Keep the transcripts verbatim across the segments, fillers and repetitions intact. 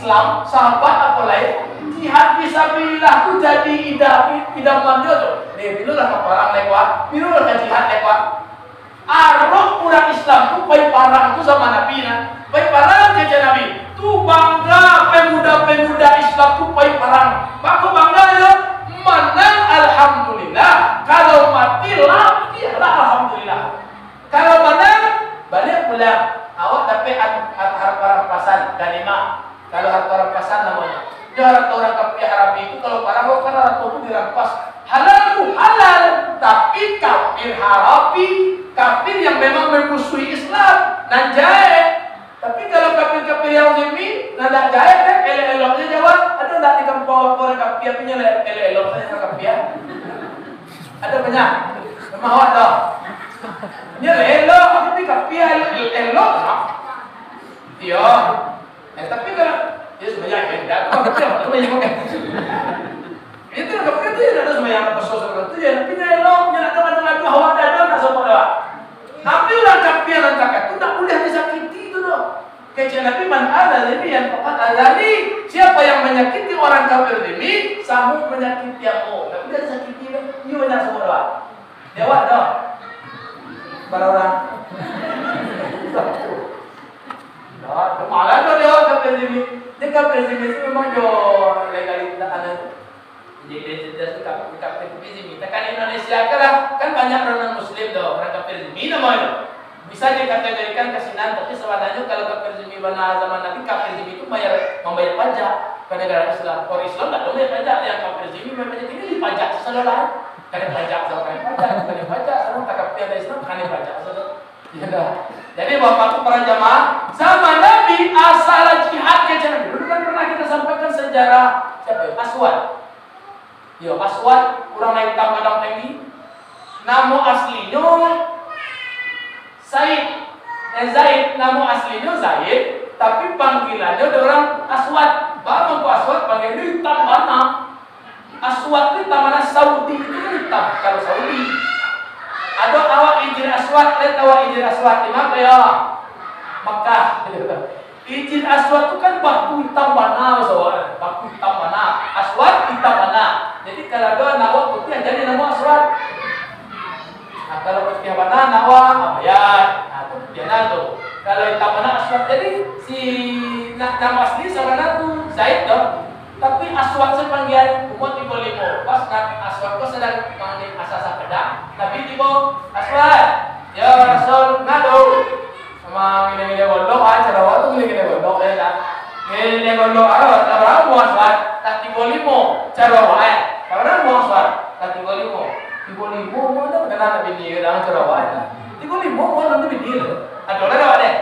Islam, sahabat apo lai, jihad fisabilillah tu jadi idaman, idaman jo tu. Deh, bilo lah ka parang lai ko, bilo lah ka jihad lai ko. Arok urang Islam tu pai parang tu zaman Nabi nah. Pai parang, kecek Nabi. Tu bangga pemuda-pemuda Islam tu pai parang. Mako bangga yo, manang alhamdulillah. Kalau mati, lapiahlah alhamdulillah. Kalau manang, baliak pulang. Awak dapek an-, an-, har-, harapasan, ganimah. Kalau harato rampasan namonyo. Yo, harato urang kafir harabi tu, kalau parang, kan harato tu dirampas. Halal tu halal, tapi kafir harabi, kafir yang memang memusuhi Islam, nan jahek. Tapi kalau kafir-kafir yang zimmi, nan dak jahek kan, elok-elok se jawab. Ado ndak di kampuang awak urang kafir, tapi nyo elok-elok se urang kafir? Ado banyak. Memang awak tu. Nyo elok, tapi kafir elok, elok. Iyo. Eh, tapi kalau, ya, sebenarnya, ya, tidak, tapi apa yang mau. Itu lah, tapi itu ya, ada sembahyang apa, sosok itu ya, tapi ya, elok, ya, ada, ada, ada, awak ada, ada, tak sopan, awak. Tapi urang kafir, urang kafir tu tak boleh disakiti tu, doh. Kecek Nabi, "Man adza li, faqad adzani." Siapa yang menyakiti orang kafir ini, samo menyakiti aku. Tak boleh disakiti, doh. Iyo, banyak semua, doh. Jawab, doh. Bara urang. Dah, malah tu dia kafir zimmi. Dia kafir zimmi tu memang jo legalitas anu. Jadi, dia cerita tu kafir, kafir zimmi. Takkan Indonesia kan lah, kan banyak orang non muslim tu, orang kafir zimmi namonyo. Bisa dikategorikan ka sinan, tapi sabananyo kalau kafir zimmi bana zaman Nabi, kafir zimmi tu bayar, mambayar pajak ka nagara Islam. Urang Islam tak mambayar pajak, yang kafir zimmi mambayar pajak, kini dipajak sasado lah. Kanai pajak, sado kanai pajak, kanai pajak, sado tak kafir ada Islam, kanai pajak, sado. Ya dah. Jadi, Bapak tu para jamaah, zaman Nabi, asal jihad kecek Nabi. Dulu kan pernah kita sampaikan sejarah siapa ya? Aswad. Yo, Aswad, urang hitam gadang tinggi. Namo aslinyo Said. Eh, Zaid, namo aslinyo Zaid, tapi panggilannyo dek urang Aswad. Baa mangko Aswad, panggilannyo hitam bana. Aswad tu hitam bana, Saudi tu kan hitam, kalau Saudi. Ado awak Hijir Aswad, lai tau awak Hijir Aswad di ma, yo? Makkah. Hijir Aswad tu kan batu hitam bana, so, batu hitam bana. Aswad hitam bana. Jadi, kalau ado anak awak putiah, jadi namo Aswad. Nah, kalau putiah bana, namo Abayat. Nah, tu putiah bana tu. Kalau hitam bana, Aswad. Jadi, si, na-, namo asli sabana tu Zaid tu. Tapi Aswad se panggian, umua tigo limo. Pas Nabi Aswad ko sadang mangin asa-asa kadang, Nabi tibo, "Aswad, yo Rasul, ngadu." Sama ngini-ngini gondok, ah, caro awak tu ngini-ngini gondok, ya, kan? Ngini-ngini gondok, ah, lah bara umua Aswad? Lah tigo limo, caro awak, eh. Lah bara umua Aswad? Lah tigo limo. Tigo limo, umua tu kenal Nabi ni, kan, caro awak, eh. Tigo limo, umua Nabi ni, lo. Ado lah awak deh.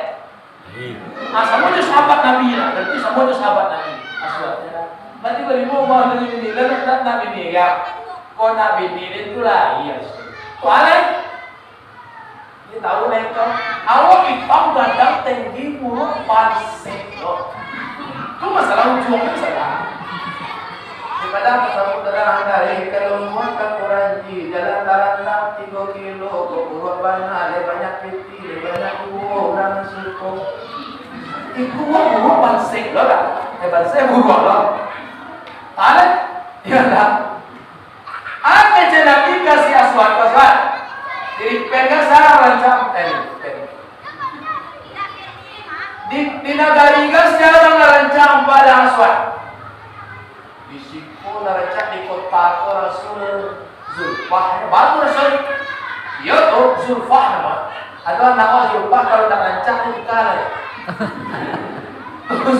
Ah, samo jo sahabat Nabi lah. Berarti samo jo sahabat Nabi. Aswad, ya. Berarti beribu mah Nabi ni, lah, nak, nak Nabi ni, ya. Kok Nabi ni, dia tu lah, iya. Kok alai? Dia tahu lah itu. Awak hitam gadang tinggi, buruak pansek, loh. Tu masalah ujung tu salah. Daripada apa sambut dalam hari, kalau muat kan kurang ji, jalan tarantang tigo kilo, kok buruak bana, dia banyak piti. Banyak juo urang nan suko. Iko buruak pansek lo dah. Eh, pansek buruak lo. Alek? Iyo dah. Alek, kecek Nabi ka si Aswad, Aswad. Di pen ka sa rancak, eh, di pen. Di, di nagari ka sa urang rancak padang, Aswad. Di siko nan rancak di kota ko Rasul Zulfah, baru Rasul. Iyo tu, Zulfah namo. Ado anak awak Zulfah, kalau ndak rancak, ni bukan.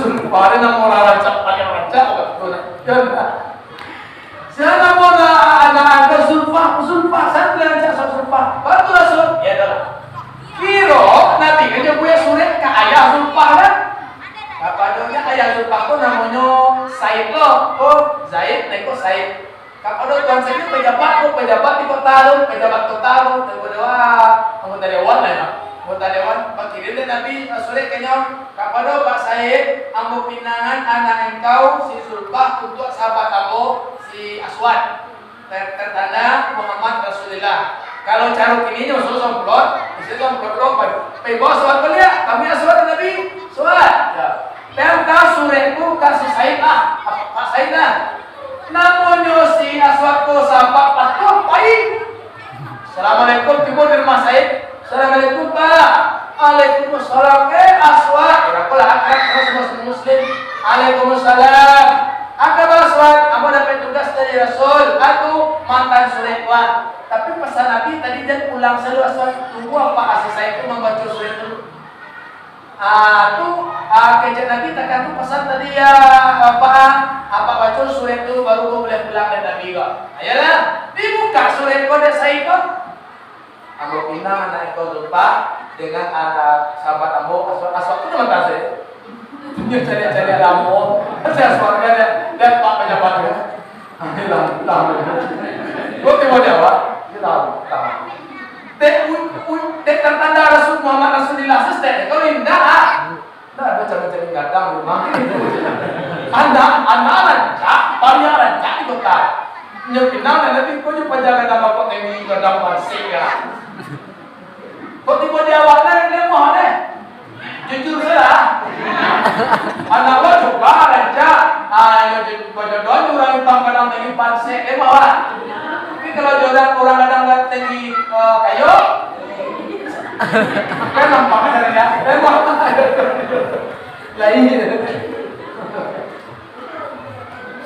Zulfah ni namo urang rancak, paling rancak, bukan tu, nah. Iyo, nah. Sia namo anak, anak angka Zulfah, Zulfah, sia tu rancak, Zulfah. Baru Rasul, iyo dah. Kiro Nabi kan nyo buek surek ka ayah Zulfah, kan? Kapadonyo ayah Zulfah tu namonyo Said lo. Oh, Zaid, nah iko Said. Kapado Tuan Said tu pejabat tu, pejabat di kota tu, pejabat kota tu, kapadoan anggota dewan lah, yo. Anggota dewan, bakirim dek Nabi, eh, surek ka inyo, "Kapado Pak Said, ambo pinangan anak engkau, si Zulfah, untuak sahabat ambo, si Aswad." Ter-, tertanda Muhammad Rasulullah. Kalau caro kini nyo, so, somplot, isi somplot lo, pai, pai bawa surat baliak, kami Aswad Nabi, surat. Ya. Pai hantar surek tu Pak Said lah, Pak Said lah. Namonyo si Aswad ko sahabat patuah, pai. "Assalamualaikum," tibo di rumah Said. "Assalamualaikum, Pak." "Waalaikumsalam." "Eh, Aswad." Irakolah akrab, karano samo-samo muslim. "Waalaikumsalam. Apo kaba, Aswad?" "Ambo dapek tugas dari Rasul, atu mantan surek, Wan. Tapi pasan Nabi tadi jan pulang sajo, Aswad. Tunggu apak si Said tu mambaco surek dulu." Ah, tu, ah, kecek Nabi takah tu pasan tadi, ya, apak, apak baco surek tu baru ko buliah pulang dek Nabi ko. Ayolah, dibuka surek ko dek Said ko. Ambo pinang anak iko Zulfa dengan anak sahabat ambo Aswad. Aswad tu nama Aswad? Dia cari-cari lamo. Saya Aswad kan dia, dia pak pejabat dia. Hilang, hilang. Kau tiba Jawa, hilang, hilang. Dek un-, un-, dek tertanda Rasul Muhammad Rasulullah sesek, kau indah ah. Nah, ada macam-macam gadang rumah. Anak, anak rancak, paling rancak di kota. Nyo pinang nanti kau je pajalan dalam kau nyanyi gadang masih ya. Kok tiba di awak ni, lemah ni. Jujur saja. Anak awak suka rancak. Ah, yo, jujur, kau jodoh je urang itam kadang tinggi pansek, lemah lah. Tapi kalau jodoh urang kadang tinggi, eh, kayo, kan nampak saja, lemah. Lain.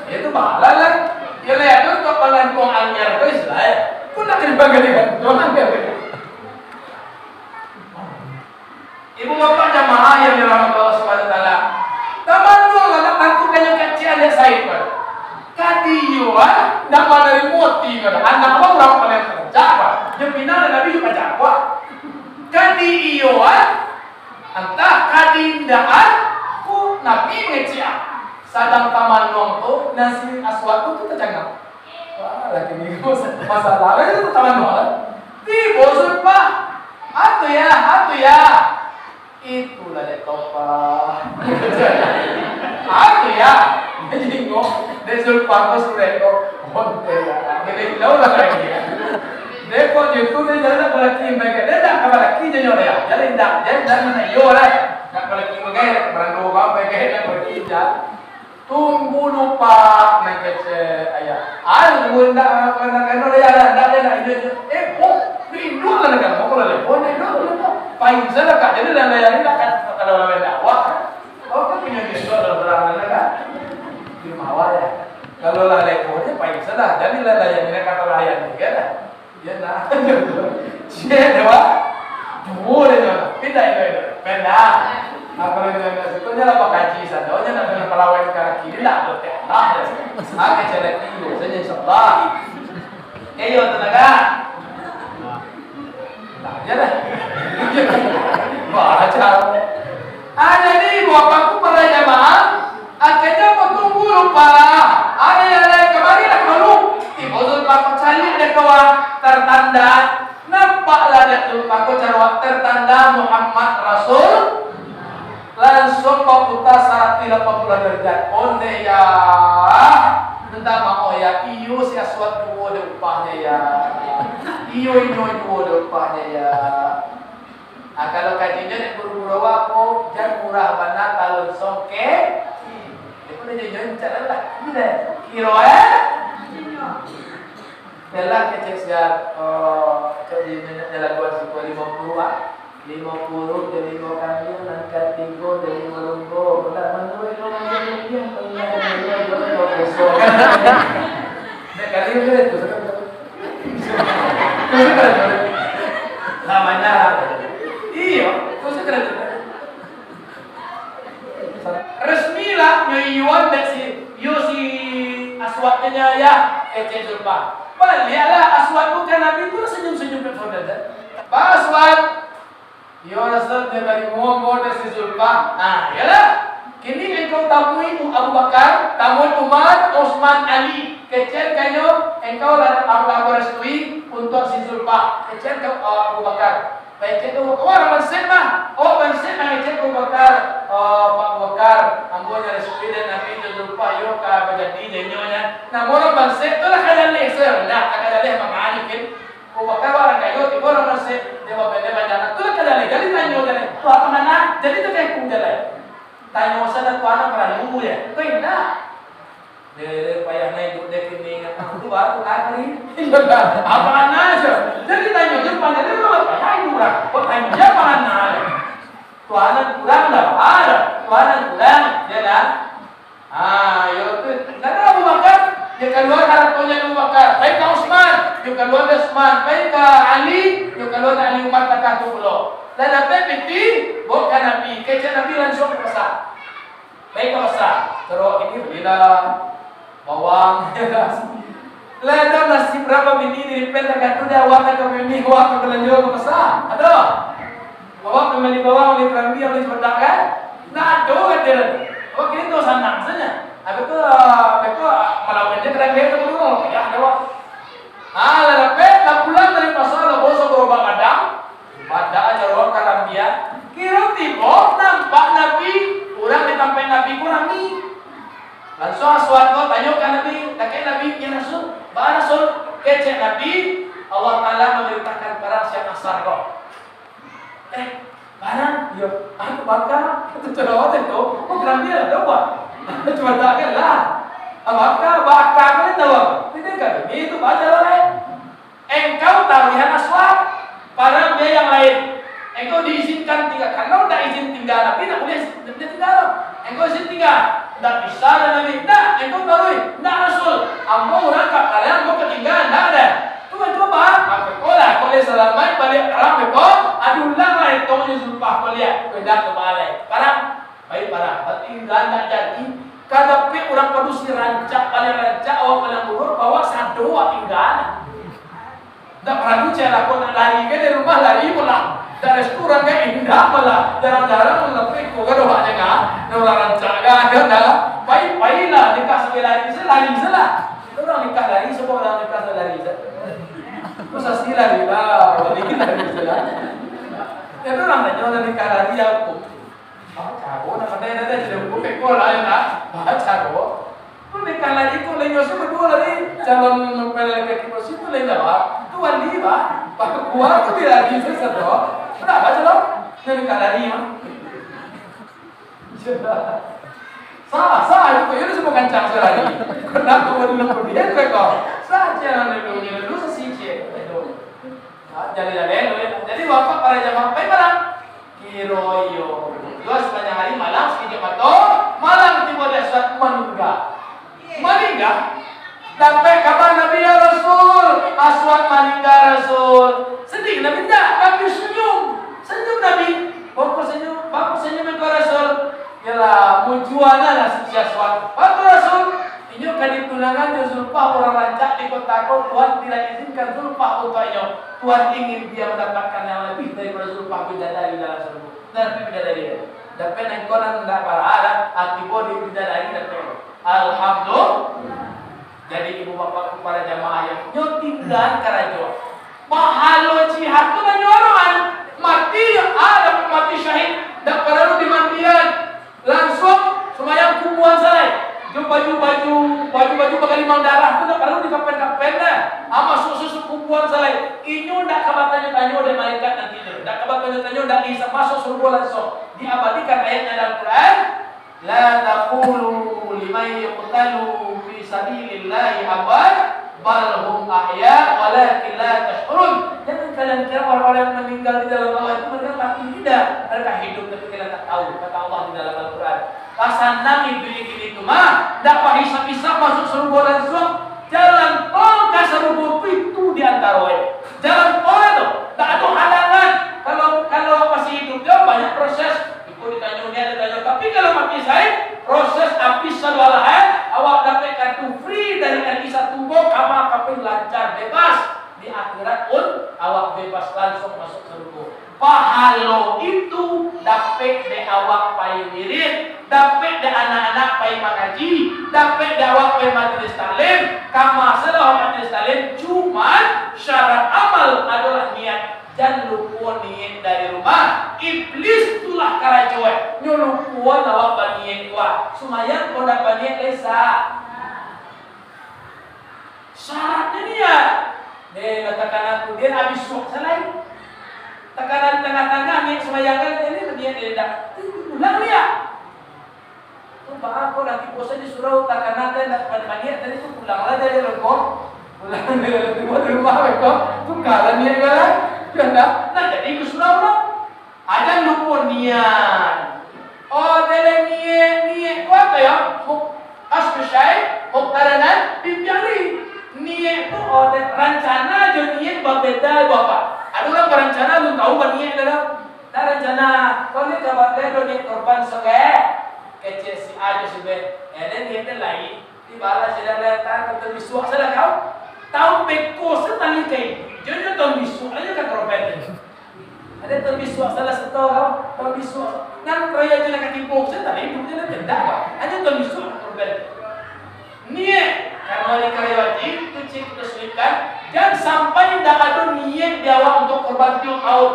Itu bahala lah. Yo, lah, itu untuk pangantuang anyar tu istilah, ya. Pun nak kena bagi dengan tuan anyar. Ibu bapak jamaah yang dirahmati Allah Subhanahu wa Taala, tamanduang anak angku kanyo kacik alias Said ko. Kadi iyo, ah, ndak manarimo ti ko. Anak awak urang paling rancak, Pak. Nyo pinang Nabi jo pajak, Pak. Kadi iyo, ah, antah kadi indak, ah, ku Nabi mangecek, ah. Sadang tamanduang tu, nan si Aswad tu, tu tacangak. Wah, laki ni masalah, kan itu tamanduang, kan? Tibo Zulfa. Atu ya, atu ya. Itulah dek Topa. Atu ya. Jingok. Dek Zulfa ko surek ko. Onte ya. Jadi, jauh lah lagi ya. Dek kok gitu, dia jalan nak balaki, baik. Dia nak ka balaki je nyo ya. Jadi, ndak, dia ndak nak iyo lah. Nak balaki bagai, nak barando bagai, nak balaki je. Tunggu dulu, Pak, nan kecek ayah. Ai, tunggu ndak, ndak, ndak, ndak, ndak, ndak, ndak, ndak, ndak, eh, oh, rindu lah, ndak, mau kalau lepon, rindu lah, lepon. Pain salah, Kak, jadi lah, layani lah, kan, kalau lah, ndak, wah, oh, kan punya rindu lah, berang, ndak, kan? Di rumah awak, ya. Kalau lah lepon, ya, pain salah, jadi lah, layani lah, kata layani, kan? Iyo nah. Cie, dewa. Duo deh, dewa. Pindah, pindah, pindah. Pindah. Nah, kalau inyo indak suko, inyo lah bakaji sajo, inyo nak dengan palawai ka laki, indak ado teh Allah. Ah, kecil laki, iyo sajo, insyaallah. Eh, iyo, tenaga. Nah, iyo dah. Baca. Ah, jadi, ibu bapakku para jamaah, akhirnyo batunggu rupa. Ado nan lain kamari lah kalu. Tibo Zulfa ko caliak dek kawan, tertanda. Nampaklah dek Zulfa ko caro tertanda Muhammad Rasul. Langsung baputa saratuih lapan puluah derajat. Onde ya. Minta maoh ya. Iyo si Aswad juo dek upahnyo ya. Iyo inyo juo dek upahnyo ya. Ah, kalau kajinyo dek guru-guru awak ko, jan murah bana talun songkek. Itu dia janyo cak lah. Ini deh. Kiro, eh? Yalah kecek siap, eh, cak di minyak jalan dua siku lima puluh ah. Lima puluh dari lima kambing, nan katigo dari lima lumbo. Bulan menurut itu nanti yang punya dari dua kosong. Nek kali itu itu. Namanya. Iyo, itu segera tu. Resmi lah, nyo iyo dek si, iyo si Aswad nyo ya, kecek Zulfa. Baliaklah Aswad tu ka Nabi tu senyum-senyum dek saudara. Pak Aswad, iyo Rasul, dia tadi ngomong dek si Zulfa. Ah, iyolah. Kini engkau tamui Abu Bakar, tamui Umar, Utsman, Ali. Kecek kanyo, engkau lah, lah merestui untuk si Zulfa. Kecek ka, ah, Abu Bakar. Baik itu, oh, urang bansaik mah. Oh, bansaik mah, ngecek Abu Bakar. Oh, Pak Abu Bakar, ambo nyo resmi dek Nabi tu lupa yo ka bajadi jenyo nyo. Nah, urang bansaik tu lah ka jaleh, sir. Nah, ka jaleh mangani kin. Abu Bakar urang kayo, tibo urang bansaik. Dia babele banyak. Tu lah ka jaleh. Jadi tanyo jaleh. Tu apa mana? Jadi tu kayak jaleh. Tanyo sajo tu anak paralu, yo. Ko indak. Deh, deh, payah naik duduk deh kini ingat. Ah, tu baru tu kagri. Apa anak sajo? Jadi tanyo je panjang dia, payah itu urang. Ko tanyo je apa anak? Tu anak kurang dah, ah, dah. Tu anak kurang, yo kan? Ah, yo tu. Ndak ado Abu Bakar, yo kalua haratonyo Abu Bakar. Pai ka Utsman, yo kalua dek Utsman. Pai ka Ali, yo kalua dek Ali, Umar takah tu pulo. Lah dapek piti, baok ka Nabi. Kecek Nabi lansuang ka pasa. Pai ka pasa, taruah ini balilah bawang. Lah ado nasi bara bini di ripen takah tu, dah awak ka bini, awak ka balanjo ka pasa. Ado. Awak ka bali bawang, bali karambi, bali cubadak kan? Ndak ado kato. Awak kini tu sanang sajo. Abih tu, abih tu, malawan je kadang-kadang tu, payah dah awak. Ah, lah dapek, lah pulang dari pasa, lah bawa sagarobak gadang. Badak aja urang karambian. Kiro tibo, nampak Nabi, urang di tampek Nabi ko rami. Lansuang Aswad ko tanyo ka Nabi, dakek Nabi, "Ya Rasul, baa Rasul?" Kecek Nabi, "Allah Taala mamarintahkan parang siang Asar ko." "Eh, parang?" "Iyo, anu baka." Itu carawa tu, "Oh, karambian ado, Pak." Cubo tak kan lah. "Baka, baka ko ni tahu apa?" Tidak kan, itu baca lah lain. Engkau taruih Aswad, parang biya yang lain. Engkau diizinkan tingga. Kalau ndak izin tingga Nabi, ndak buliah, ndak buliah tingga. Engkau izin tingga. Ndak bisa, dah Nabi. Ndak, engkau taruih. Ndak, Rasul. Ambo urang ka parang, ambo ka tingga, ndak ado. Tu engkau ba-, apa kau lah, kau lai salamaik baliak parang, kau adulang lah, itu nyo sumpah kau liak. Kau dah ka balai. Parang. Pai parang, batingga ndak jadi. Ka dapek urang padusi rancak, paling rancak, awak paling buruak, bawa sado awak tingga. Ndak paralu cek lah, kok nak lari ka dari rumah, lari pulang. Dari restoran ka indak pulang. Jarang-jarang urang lapeh ko ka dohak jangah. Nah, urang rancak ka, ado ndak? Pai, pailah, nikah sambil lari, se lari se lah. Urang nikah lari, sabab urang nikah sambil lari se. Ko sasi lari lah, wali lari se lah. Jadi urang tanyo, urang nikah lari, yo, kok. Baa caro nak pandai, nak pandai, jadi hukum peko lah, yo nak. Baa caro. Tu nikah lari ko, lai nyo se baduo lari. Calon mempelai laki-laki ko situ lai jawab. Tu wali, bah. Bah, kuat tu di lari se sado. Ndak, baa caro. Nyo nikah lari, mah. Sah, sah, itu ko, yo, semua kancang se lari. Kenapa ko dulu ko, dia ko, sah, jangan dulu, dulu sasicik. Aduh. Ah, jaleh-jaleh tu, yo. Jadi, bapak para jamaah, pai malam. Kiro iyo. Dua sapanjang hari malam, sakijok mato, malam tibo di Aswad maningga. Maningga. Dapek kaba Nabi, "Ya Rasul, Aswad maningga, Rasul." Sadiah Nabi? Ndak, Nabi sunyum. Sunyum Nabi. Baa kok sunyum, baa kok sunyum engkau, Rasul? Iyolah, mujua lah si Aswad. Baa tu, Rasul? Inyo ka ditunangan jo Zulfah, urang rancak di kota ko. Tuhan tidak izinkan Zulfah untuak inyo. Tuhan ingin dia mendapatkan yang lebih daripada Zulfah, bidadari dalam surga. Nah, tapi bidadari dia. Dapek nan ko nan ndak bara, ah, tibo di bidadari dapek. Alhamdulillah. Jadi, ibu bapak, para jamaah yang nyo tinggaan karajo. Pahalo jihad tu banyak orang, mati, ah, dapek mati syahid, ndak paralu dimandian. Lansuang sumbayang kubuan salai. Jo baju-baju, baju-baju bagalimang darah tu ndak paralu dikapen-kapen dah. Ah, masuak-suak kubuan salai. Inyo ndak ka batanyo-tanyo dek malaikat nanti tu. Ndak ka batanyo-tanyo, ndak dihisab, masuak surugo lansuang. Diabadikan ayatnya dalam Quran, "La taqulu liman yuqtalu fi sabilillahi amwat, bal hum ahya, walakin la tash'urun." Jangan kalian kira orang-orang yang meninggal di dalam Allah itu mereka mati. Tidak, mereka hidup, tapi kalian tak tahu. Kata Allah di dalam Al-Quran, lah sanang iduik kini tu mah, ndak bahisab-hisab masuak sarugo lansuang. Jalan tol ka sarugo tu itu di antaro e. Jalan tol tu, tak ada halangan. Kalau, kalau masih hidup dia, banyak proses. Iko ditanyo, ni ditanyo. Tapi kalau mati said, proses habis sado alah, eh. Awak dapek kartu free dari R I satu ko, kama ka pai lancar, bebas. Di akhirat pun, awak bebas lansuang masuak sarugo. Pahalo itu dapek dek awak pai wirid, dapek dek anak-anak pai mangaji, dapek dek awak pai majelis taklim, kama se lah awak majelis taklim, cuman syarat amal adolah niat. Jan lupo niat dari rumah, iblis tu lah karajo e. Nyo lupoan awak baniat tu ah. Sumayang ko ndak baniat lai sah. Syaratnyo niat. Deh, lah takana kudian abih suak salai. Takana di tangah-tangah niat sumbayang kan, ini niat dia indak. Ulang niat. Tu baa ko laki puaso di surau, takana teh ndak pan-, paniat tadi tu, pulanglah dari loko. Pulang dari loko di rumah beko, tukarlah niat kan. Yo ndak? Nah, jadi ke surau lah. Ajan lupo niat. Oh, dari niat, niat ko apo yo? Muk-, qasdu syai', muqtaranan bifi'li. Niat tu, oh, dari rancana jo niat babeda, Bapak. Ado urang barancana, alun tahu baniat dah. Nah, rancana, kau ni kabar dah, ado niat korban sore. Kecek si A jo si B. Eh, ado niat dah lain. Tibalah sudah datang, kata bisuak salah kau. Taun beko satali kai. Janyo taun bisuak aja ka korban. Ado taun bisuak salah sato kau, taun bisuak. Nan raya aja nak katipu, satali iduiknyo nak tendak kau. Aja taun bisuak ka korban. Niat, karano hari raya wajib, tu cik kita sulikan. Jan sampai ndak ado niat di awak untuk korban tiok taun.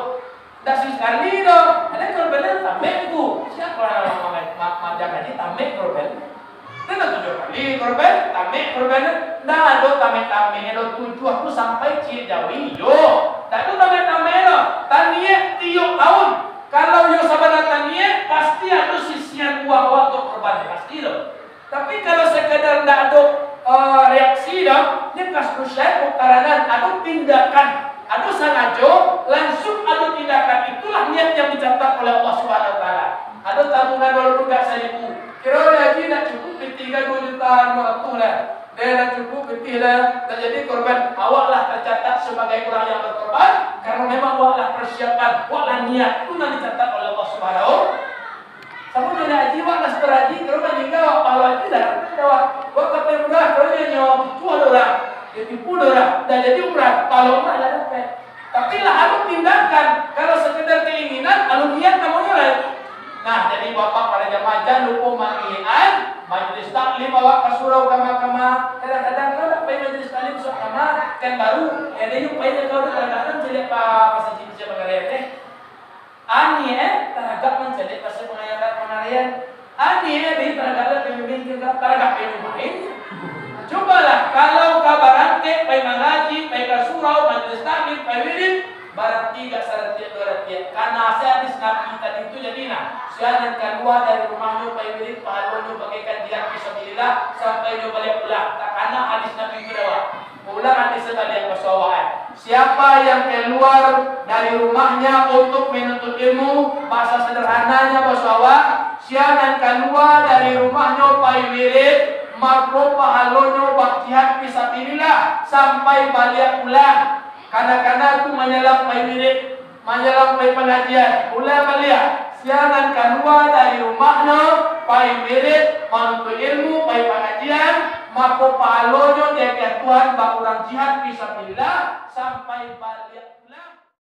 Ndak sakali doh, ado korban tamek tu. Sia urang ma-, ma-, maja kaji tamek korban? Ado tujuah kali korban, tamek korban. Ndak ado tamek-tamek doh, tujuah tu sampai ciek jawi, iyo. Ndak ado tamek-tamek doh, taniek tiok taun. Kalau iyo sabana taniek, pasti ado sisian uang awak tu korban, pasti doh. Tapi kalau sekadar ndak ado, eh, reaksi doh, nyo qasdu syai' muqtaranan, ado tindakan, ado sangajo, langsung ado tindakan, itulah niat yang dicatat oleh Allah Subhanahu Wa Taala. Ado tabungan walaupun gak saribu, kiro haji ndak cukup pitih ka duo juta limo ratuih lah. Deh, ndak cukup pitih lah, ndak jadi korban, awak lah tercatat sebagai urang yang berkorban, karena memang awak lah persiapkan, awak lah niat, tu nan dicatat oleh Allah Subhanahu. Samo jo ndak haji, wak lah sudah haji, kalau maningga, wak pahalo haji lah, kan jawab. Wak ka Pemda, kalau nyo, nyo tipu ado urang. Nyo tipu ado urang. Ndak jadi umrah, pahalo umrah lah dapek. Tapi lah ado tindakan, kalau sekedar keinginan, alun niat namonyo lai. Nah, jadi bapak para jamaah, jan lupo maniakan, majelis taklim awak ka surau kama-kama. Kadang-kadang kalau ndak pai majelis taklim surau kama, kan baru, eh, ado yang pai kalau ndak kadang-kadang caliak pa, pasajik-pasajik Pangarian, eh. Ani, eh, taragak mancaliak pasal pangayaran pangarian. Ani, eh, di taragak lah pemimpin kita, taragak pemimpin. Cubalah, kalau ka barangkek, pai mangaji, pai ka surau, majelis taklim, pai wirid, barati gak saratiak duo ratiak. Karena asa hadis Nabi tadi tu jadi nah, sia nan kalua dari rumahnyo pai wirid, pahalonyo bagaikan jihad fisabilillah, sampai nyo baliak pulang. Takana hadis Nabi tu dah. Ulang hadis sabaliak, baso awak, eh. Siapa yang keluar dari rumahnya untuk menuntut ilmu, bahasa sederhananya, baso awak, sia nan kalua dari rumahnyo pai wirid, mako pahalonyo bak jihad fisabilillah sampai baliak pulang. Kana-kana tu manyalang pai wirid, manyalang pai pangajian, pulang baliak. Sia nan kalua dari rumahnyo, pai wirid, manuntut ilmu, pai pangajian, mako pahalonyo diagiah Tuhan bak urang jihad fisabilillah sampai baliak pulang.